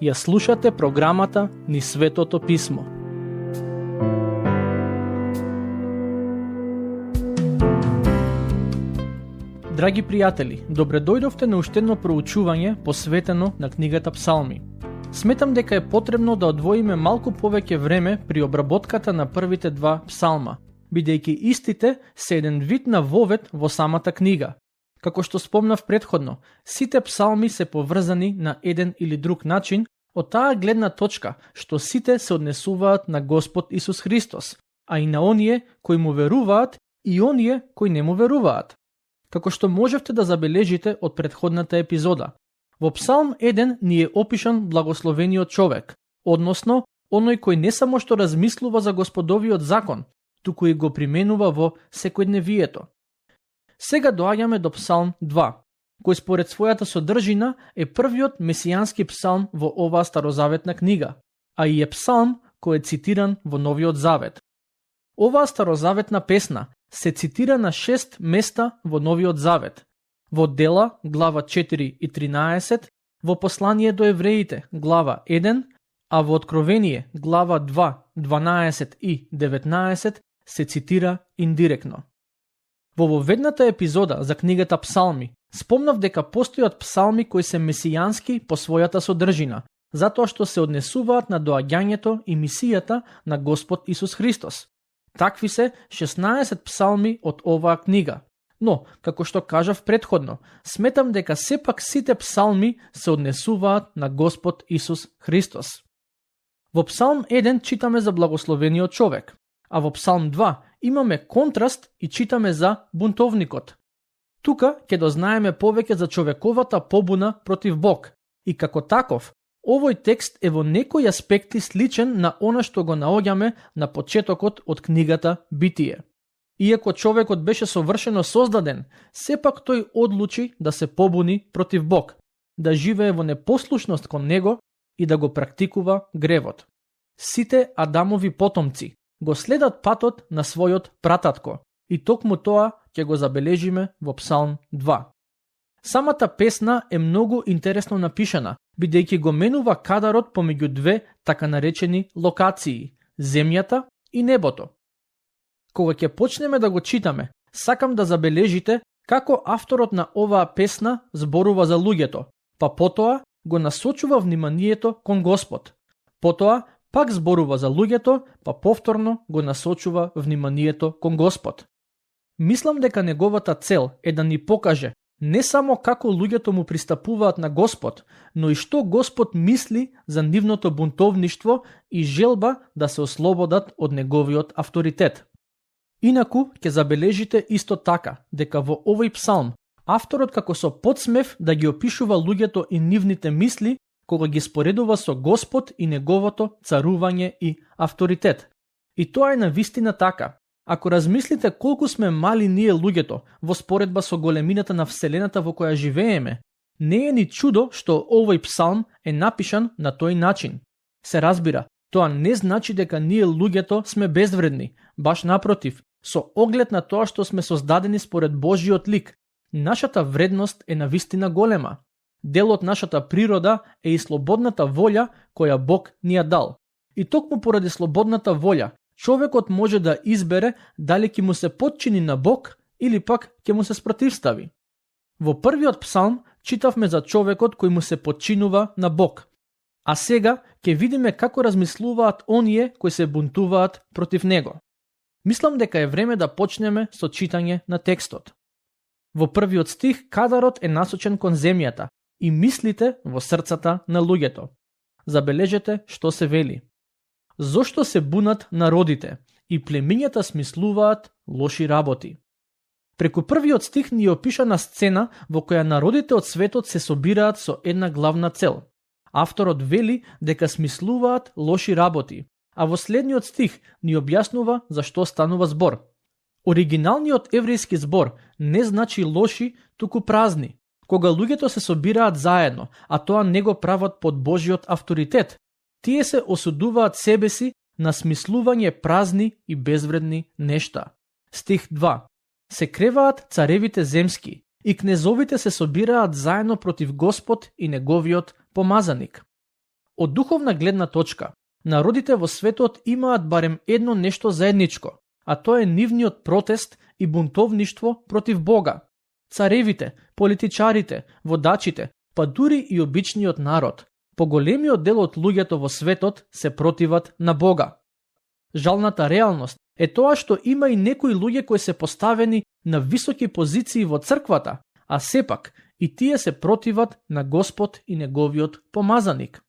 Ја слушате програмата Низ Светото Писмо. Драги пријатели, добре дојдовте на уште едно проучување посветено на книгата Псалми. Сметам дека е потребно да одвоиме малку повеќе време при обработката на првите два псалма, бидејќи истите се еден вид на вовед во самата книга. Како што спомнав претходно, сите псалми се поврзани на еден или друг начин од таа гледна точка што сите се однесуваат на Господ Исус Христос, а и на оние кои му веруваат и оние кои не му веруваат. Како што можевте да забележите од претходната епизода, во Псалм 1 ни е опишан благословениот човек, односно оној кој не само што размислува за Господовиот закон, туку и го применува во секојдневието. Сега доаѓаме до Псалм 2, кој според својата содржина е првиот месијански псалм во оваа старозаветна книга, а и е псалм кој е цитиран во Новиот Завет. Оваа старозаветна песна се цитира на 6 места во Новиот Завет, во Дела, глава 4 и 13, во Послание до евреите, глава 1, а во Откровение, глава 2, 12 и 19, се цитира индиректно. Во воведната епизода за книгата Псалми, спомнав дека постојат псалми кои се месијански по својата содржина, затоа што се однесуваат на доаѓањето и мисијата на Господ Исус Христос. Такви се 16 псалми од оваа книга. Но, како што кажав претходно, сметам дека сепак сите псалми се однесуваат на Господ Исус Христос. Во Псалм 1 читаме за благословениот човек, а во Псалм 2 имаме контраст и читаме за бунтовникот. Тука ќе дознаеме повеќе за човековата побуна против Бог и како таков, овој текст е во некои аспекти сличен на она што го наоѓаме на почетокот од книгата Битие. Иако човекот беше совршено создаден, сепак тој одлучи да се побуни против Бог, да живее во непослушност кон него и да го практикува гревот. Сите Адамови потомци го следат патот на својот прататко и токму тоа ќе го забележиме во Псалм 2. Самата песна е многу интересно напишана, бидејќи го менува кадарот помеѓу две така наречени локации – земјата и небото. Кога ќе почнеме да го читаме, сакам да забележите како авторот на оваа песна зборува за луѓето, па потоа го насочува вниманието кон Господ. Потоа пак зборува за луѓето, па повторно го насочува вниманието кон Господ. Мислам дека неговата цел е да ни покаже не само како луѓето му пристапуваат на Господ, но и што Господ мисли за нивното бунтовништво и желба да се ослободат од неговиот авторитет. Инаку ќе забележите исто така дека во овој псалм авторот како со подсмев да ги опишува луѓето и нивните мисли кога ги споредува со Господ и неговото царување и авторитет. И тоа е навистина така. Ако размислите колку сме мали ние луѓето во споредба со големината на вселената во која живееме, не е ни чудо што овој псалм е напишан на тој начин. Се разбира, тоа не значи дека ние луѓето сме безвредни, баш напротив, со оглед на тоа што сме создадени според Божиот лик, нашата вредност е навистина голема. Дел од нашата природа е и слободната волја која Бог ни ја дал. И токму поради слободната волја, човекот може да избере дали ќе му се потчини на Бог или пак ќе му се спротивстави. Во првиот псалм читавме за човекот кој му се потчинува на Бог. А сега ќе видиме како размислуваат оние кои се бунтуваат против него. Мислам дека е време да почнеме со читање на текстот. Во првиот стих кадарот е насочен кон земјата и мислите во срцата на луѓето. Забележете што се вели. Зошто се бунат народите и племињата смислуваат лоши работи? Преку првиот стих ни е опишана сцена во која народите од светот се собираат со една главна цел. Авторот вели дека смислуваат лоши работи, а во следниот стих ни објаснува за што станува збор. Оригиналниот еврејски збор не значи лоши, туку празни. Кога луѓето се собираат заедно, а тоа не го прават под Божиот авторитет, тие се осудуваат себе си на смислување празни и безвредни нешта. Стих 2. се креваат царевите земски и кнезовите се собираат заедно против Господ и неговиот помазаник. Од духовна гледна точка, народите во светот имаат барем едно нешто заедничко, а тоа е нивниот протест и бунтовништво против Бога. Царевите, политичарите, водачите, па дури и обичниот народ, поголемиот дел од луѓето во светот се противат на Бога. Жалната реалност е тоа што има и некои луѓе кои се поставени на високи позиции во црквата, а сепак и тие се противат на Господ и неговиот помазаник.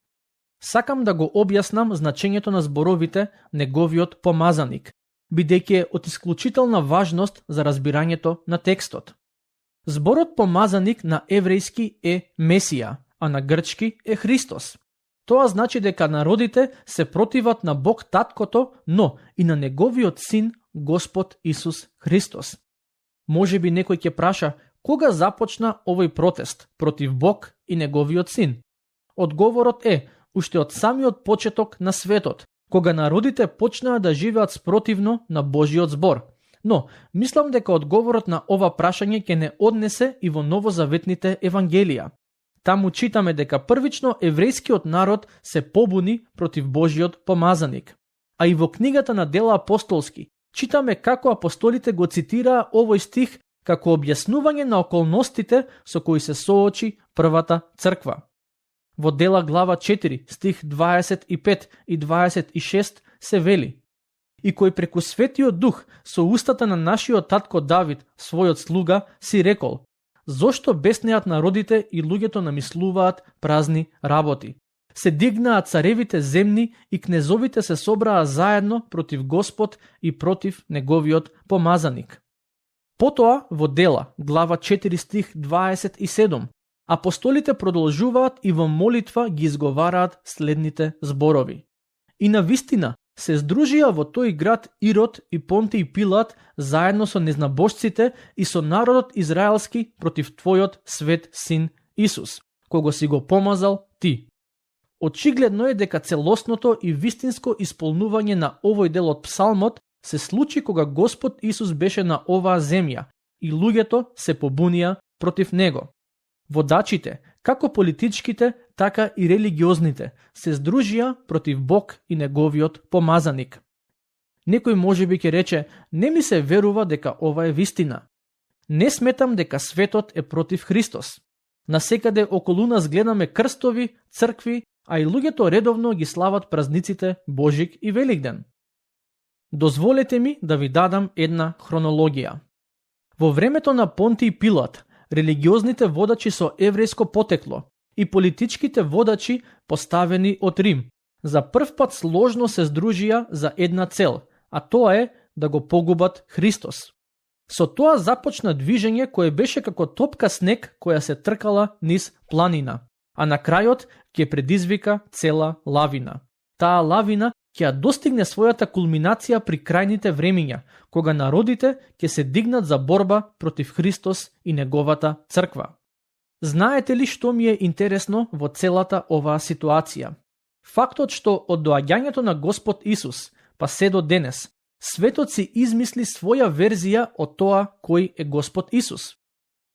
Сакам да го објаснам значењето на зборовите неговиот помазаник, бидејќи е од исклучителна важност за разбирањето на текстот. Зборот помазаник на еврејски е Месија, а на грчки е Христос. Тоа значи дека народите се противат на Бог Таткото, но и на неговиот син Господ Исус Христос. Може би некој ќе праша, кога започна овој протест против Бог и неговиот син? Одговорот е, уште од самиот почеток на светот, кога народите почнаа да живеат спротивно на Божиот збор. Но, мислам дека одговорот на ова прашање ќе не однесе и во новозаветните евангелија. Таму читаме дека првично еврејскиот народ се побуни против Божиот помазаник. А и во книгата на Дела апостолски читаме како апостолите го цитираа овој стих како објаснување на околностите со кои се соочи првата црква. Во Дела глава 4, стих 25 и 26 се вели: И кој преку Светиот Дух со устата на нашиот татко Давид, својот слуга, си рекол: Зошто беснеат народите и луѓето намислуваат празни работи? Се дигнаат царевите земни и кнезовите се собраа заедно против Господ и против неговиот помазаник. Потоа во Дела, глава 4 стих 27, апостолите продолжуваат и во молитва ги изговараат следните зборови. И на вистина се здружија во тој град Ирод и Понтиј Пилат заедно со незнабожците и со народот израелски против твојот свет син Исус, кого си го помазал ти. Очигледно е дека целосното и вистинско исполнување на овој дел од псалмот се случи кога Господ Исус беше на оваа земја и луѓето се побунија против него. Водачите, како политичките, така и религиозните, се здружија против Бог и неговиот помазаник. Некој можеби ќе рече, не ми се верува дека ова е вистина. Не сметам дека светот е против Христос. Насекаде околу нас гледаме крстови, цркви, а и луѓето редовно ги слават празниците Божик и Великден. Дозволете ми да ви дадам една хронологија. Во времето на Понтиј Пилат, религиозните водачи со еврејско потекло и политичките водачи поставени од Рим за прв пат сложно се здружија за една цел, а тоа е да го погубат Христос. Со тоа започна движење кое беше како топка снег која се тркала низ планина, а на крајот ќе предизвика цела лавина. Таа лавина ќе ја достигне својата кулминација при крајните времиња, кога народите ќе се дигнат за борба против Христос и неговата црква. Знаете ли што ми е интересно во целата оваа ситуација? Фактот што од доаѓањето на Господ Исус, па се до денес, светот си измисли своја верзија од тоа кој е Господ Исус.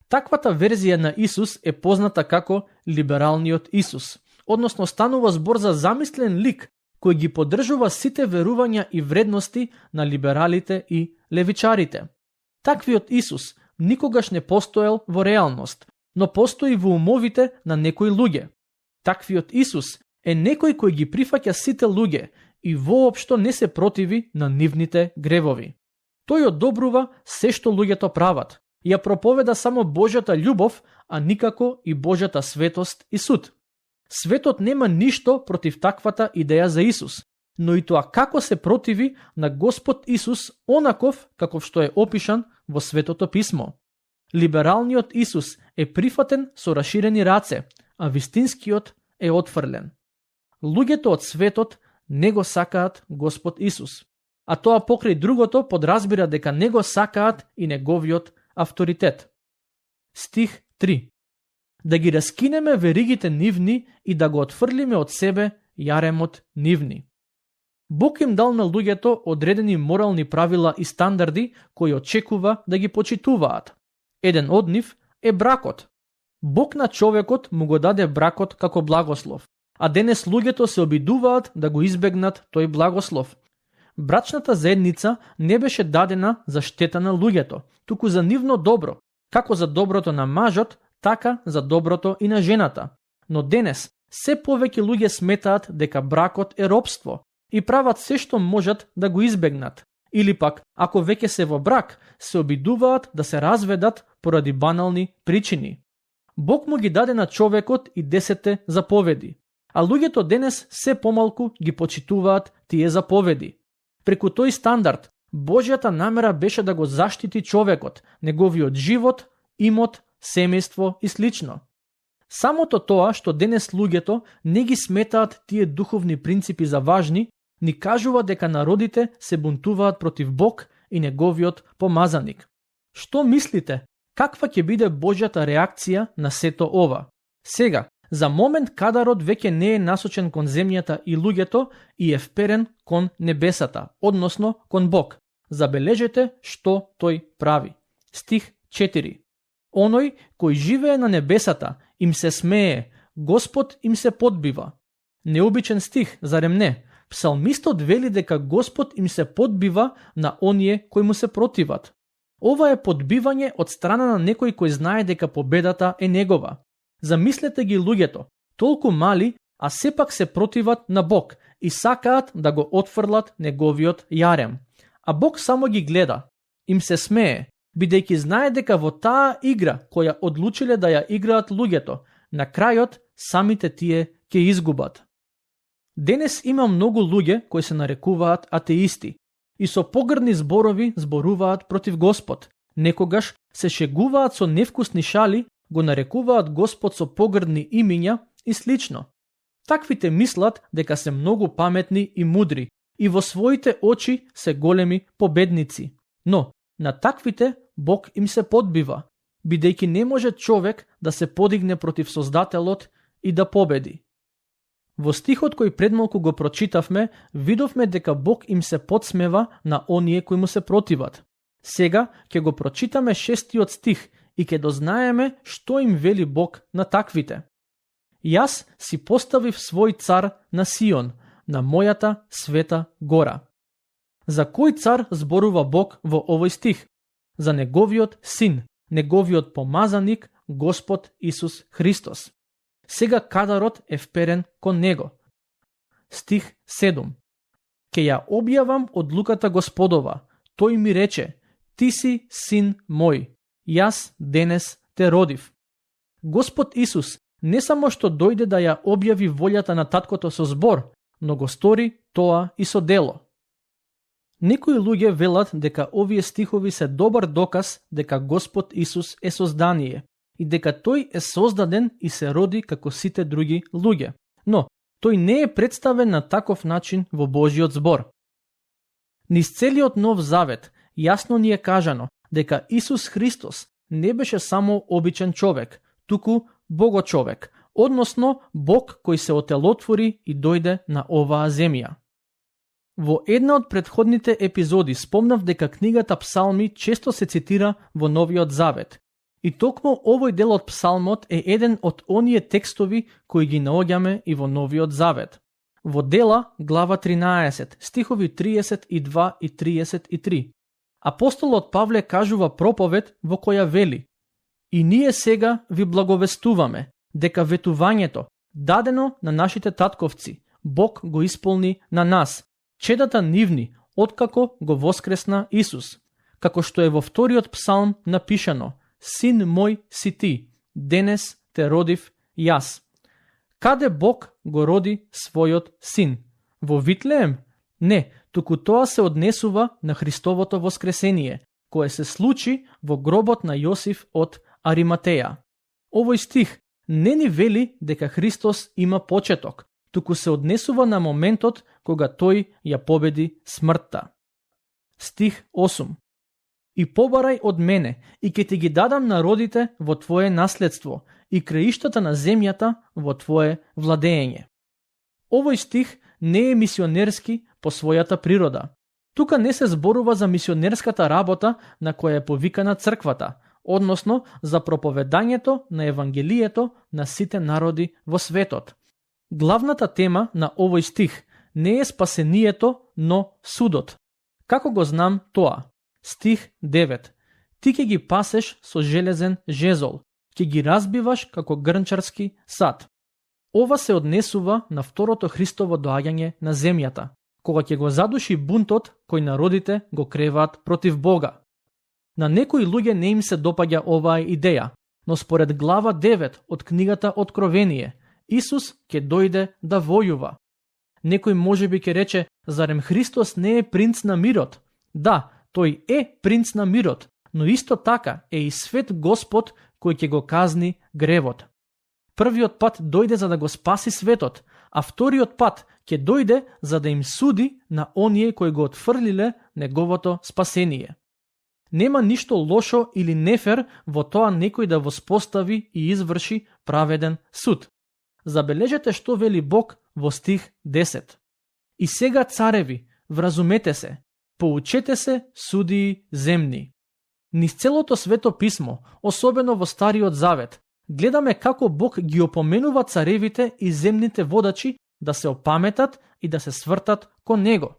Таквата верзија на Исус е позната како либералниот Исус, односно станува збор за замислен лик кој ги поддржува сите верувања и вредности на либералите и левичарите. Таквиот Исус никогаш не постоел во реалност, но постои во умовите на некои луѓе. Таквиот Исус е некој кој ги прифаќа сите луѓе и воопшто не се противи на нивните гревови. Тој одобрува се што луѓето прават, ја проповеда само Божјата љубов, а никако и Божјата светост и суд. Светот нема ништо против таквата идеја за Исус, но и тоа како се противи на Господ Исус онаков каков што е опишан во Светото писмо. Либералниот Исус е прифатен со раширени раце, а вистинскиот е отфрлен. Луѓето од светот не го сакаат Господ Исус, а тоа покрај другото подразбира дека не го сакаат и неговиот авторитет. Стих 3. Да ги раскинеме веригите нивни и да го отфрлиме од себе јаремот нивни. Бог им дал на луѓето одредени морални правила и стандарди кои очекува да ги почитуваат. Еден од нив е бракот. Бог на човекот му го даде бракот како благослов, а денес луѓето се обидуваат да го избегнат тој благослов. Брачната заедница не беше дадена за штета на луѓето, туку за нивно добро, како за доброто на мажот, така за доброто и на жената. Но денес се повеќе луѓе сметаат дека бракот е робство и прават се што можат да го избегнат. Или пак, ако веќе се во брак, се обидуваат да се разведат поради банални причини. Бог му ги даде на човекот и 10 заповеди, а луѓето денес се помалку ги почитуваат тие заповеди. Преку тој стандард, Божјата намера беше да го заштити човекот, неговиот живот, имот, семејство и слично. Самото тоа што денес луѓето не ги сметаат тие духовни принципи за важни, ни кажува дека народите се бунтуваат против Бог и неговиот помазаник. Што мислите? Каква ќе биде Божјата реакција на сето ова? Сега, за момент кадарот веќе не е насочен кон земјата и луѓето и е вперен кон небесата, односно кон Бог. Забележете што тој прави. Стих 4. Оној кој живее на небесата им се смее, Господ им се подбива. Необичен стих, зарем не? Псалмистот вели дека Господ им се подбива на оние кои му се противат. Ова е подбивање од страна на некој кој знае дека победата е негова. Замислете ги луѓето, толку мали, а сепак се противат на Бог и сакаат да го отфрлат неговиот јарем. А Бог само ги гледа, им се смее, бидејќи знае дека во таа игра која одлучиле да ја играат луѓето, на крајот самите тие ќе изгубат. Денес има многу луѓе кои се нарекуваат атеисти и со погрдни зборови зборуваат против Господ. Некогаш се шегуваат со невкусни шали, го нарекуваат Господ со погрдни имиња и слично. Таквите мислат дека се многу паметни и мудри и во своите очи се големи победници. Но на таквите Бог им се подбива, бидејќи не може човек да се подигне против Создателот и да победи. Во стихот кој предмалку го прочитавме, видовме дека Бог им се подсмева на оние кои му се противат. Сега ќе го прочитаме 6 стих и ќе дознаеме што им вели Бог на таквите. Јас си поставив свој цар на Сион, на мојата света гора. За кој цар зборува Бог во овој стих? За неговиот син, неговиот помазаник, Господ Исус Христос. Сега кадарот е вперен кон него. Стих 7. Ке ја објавам одлуката Господова. Тој ми рече, ти си син мој, јас денес те родив. Господ Исус не само што дојде да ја објави волјата на таткото со збор, но го стори тоа и со дело. Некои луѓе велат дека овие стихови се добар доказ дека Господ Исус е создание и дека тој е создаден и се роди како сите други луѓе. Но тој не е представен на таков начин во Божиот збор. Низ целиот Нов Завет јасно ни е кажано дека Исус Христос не беше само обичен човек, туку Богочовек, односно Бог кој се отелотвори и дојде на оваа земја. Во една од претходните епизоди спомнав дека книгата Псалми често се цитира во Новиот Завет. И токму овој дел од Псалмот е еден од оние текстови кои ги наоѓаме и во Новиот Завет. Во Дела, глава 13, стихови 32 и 33, апостолот Павле кажува проповед во која вели: И ние сега ви благовестуваме дека ветувањето, дадено на нашите татковци, Бог го исполни на нас, чедата нивни, откако го воскресна Исус. Како што е во вториот псалм напишано: Син мој си ти, денес те родив јас. Каде Бог го роди својот син? Во Витлеем? Не, туку тоа се однесува на Христовото воскресение, кое се случи во гробот на Јосиф од Ариматеја. Овој стих не ни вели дека Христос има почеток, туку се однесува на моментот кога тој ја победи смртта. Стих 8. И побарај од мене, и ќе ти ги дадам народите во твое наследство, и краиштата на земјата во твое владење. Овој стих не е мисионерски по својата природа. Тука не се зборува за мисионерската работа на која е повикана црквата, односно за проповедањето на Евангелието на сите народи во светот. Главната тема на овој стих не е спасението, но судот. Како го знам тоа? Стих 9. Ти ќе ги пасеш со железен жезол, ќе ги разбиваш како грнчарски сад. Ова се однесува на второто Христово доаѓање на земјата, кога ќе го задуши бунтот кој народите го креваат против Бога. На некои луѓе не им се допаѓа оваа идеја, но според глава 9 од книгата Откровение, Исус ќе дојде да војува. Некој можеби ќе рече, зарем Христос не е принц на мирот? Да, тој е принц на мирот, но исто така е и свет Господ кој ќе го казни гревот. Првиот пат дојде за да го спаси светот, а вториот пат ќе дојде за да им суди на оние кои го отфрлиле неговото спасение. Нема ништо лошо или нефер во тоа некој да воспостави и изврши праведен суд. Забележете што вели Бог во стих 10. И сега, цареви, вразумете се, поучете се, судии земни. Низ целото свето писмо, особено во Стариот Завет, гледаме како Бог ги опоменува царевите и земните водачи да се опаметат и да се свртат кон него.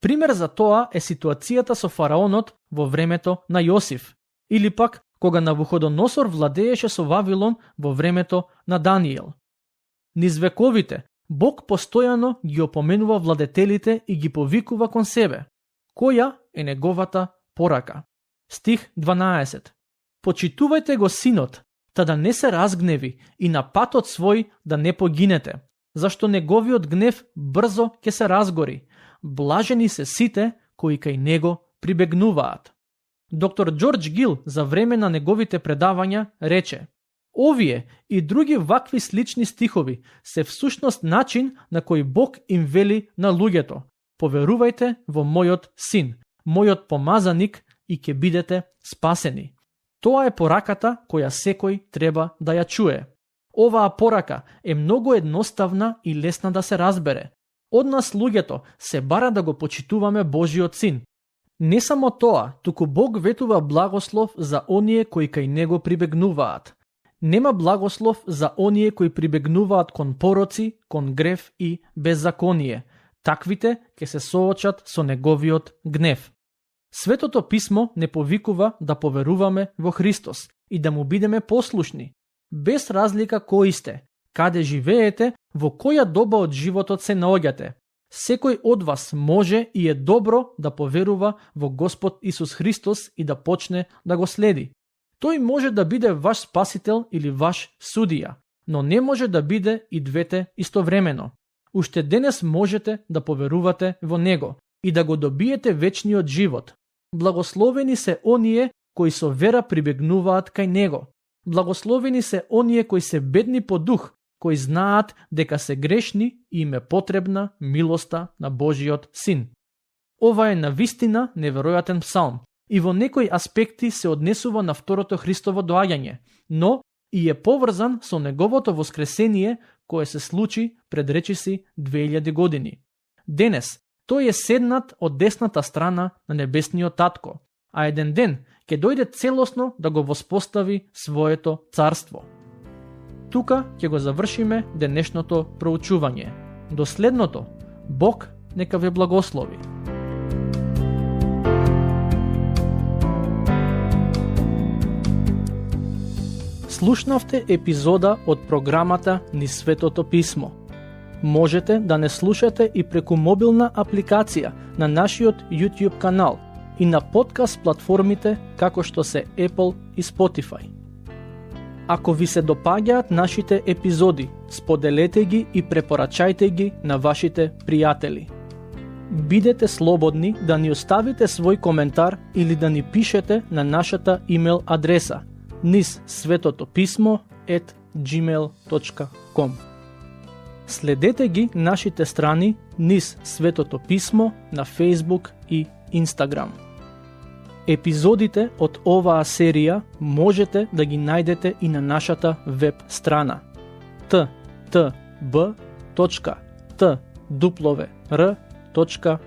Пример за тоа е ситуацијата со фараонот во времето на Јосиф, или пак кога Навуходоносор владееше со Вавилон во времето на Даниел. Низ вековите, Бог постојано ги опоменува владетелите и ги повикува кон себе. Која е неговата порака? Стих 12. Почитувајте го синот, та да не се разгневи и на патот свој да не погинете, зашто неговиот гнев брзо ќе се разгори. Блажени се сите кои кај него прибегнуваат. Доктор Џорџ Гил за време на неговите предавања рече: овие и други вакви слични стихови се всушност начин на кој Бог им вели на луѓето: поверувајте во мојот син, мојот помазаник, и ќе бидете спасени. Тоа е пораката која секој треба да ја чуе. Оваа порака е многу едноставна и лесна да се разбере. Од нас луѓето се бара да го почитуваме Божиот син. Не само тоа, туку Бог ветува благослов за оние кои кај него прибегнуваат. Нема благослов за оние кои прибегнуваат кон пороци, кон грев и беззаконие. Таквите ќе се соочат со неговиот гнев. Светото писмо не повикува да поверуваме во Христос и да му бидеме послушни, без разлика кои сте, каде живеете, во која доба од животот се наоѓате. Секој од вас може и е добро да поверува во Господ Исус Христос и да почне да го следи. Тој може да биде ваш спасител или ваш судија, но не може да биде и двете истовремено. Уште денес можете да поверувате во него и да го добиете вечниот живот. Благословени се оние кои со вера прибегнуваат кај него. Благословени се оние кои се бедни по дух, кои знаат дека се грешни и им е потребна милоста на Божиот син. Ова е навистина неверојатен псалм и во некои аспекти се однесува на второто Христово доаѓање, но и е поврзан со неговото воскресение кое се случи пред речиси 2000 години. Денес тој е седнат од десната страна на небесниот татко, а еден ден ќе дојде целосно да го воспостави своето царство. Тука ќе го завршиме денешното проучување. До следното, Бог нека ве благослови. Слушнавте епизода од програмата Низ Светото писмо. Можете да не слушате и преку мобилна апликација на нашиот YouTube канал и на подкаст платформите како што се Apple и Spotify. Ако ви се допаѓаат нашите епизоди, споделете ги и препорачајте ги на вашите пријатели. Бидете слободни да ни оставите свој коментар или да ни пишете на нашата имейл адреса nizsvetotopисmo@gmail.com. Следете ги нашите страни Низ Светото писмо на Facebook и Instagram. Епизодите од оваа серија можете да ги најдете и на нашата веб страна ttb.tw www.r.org.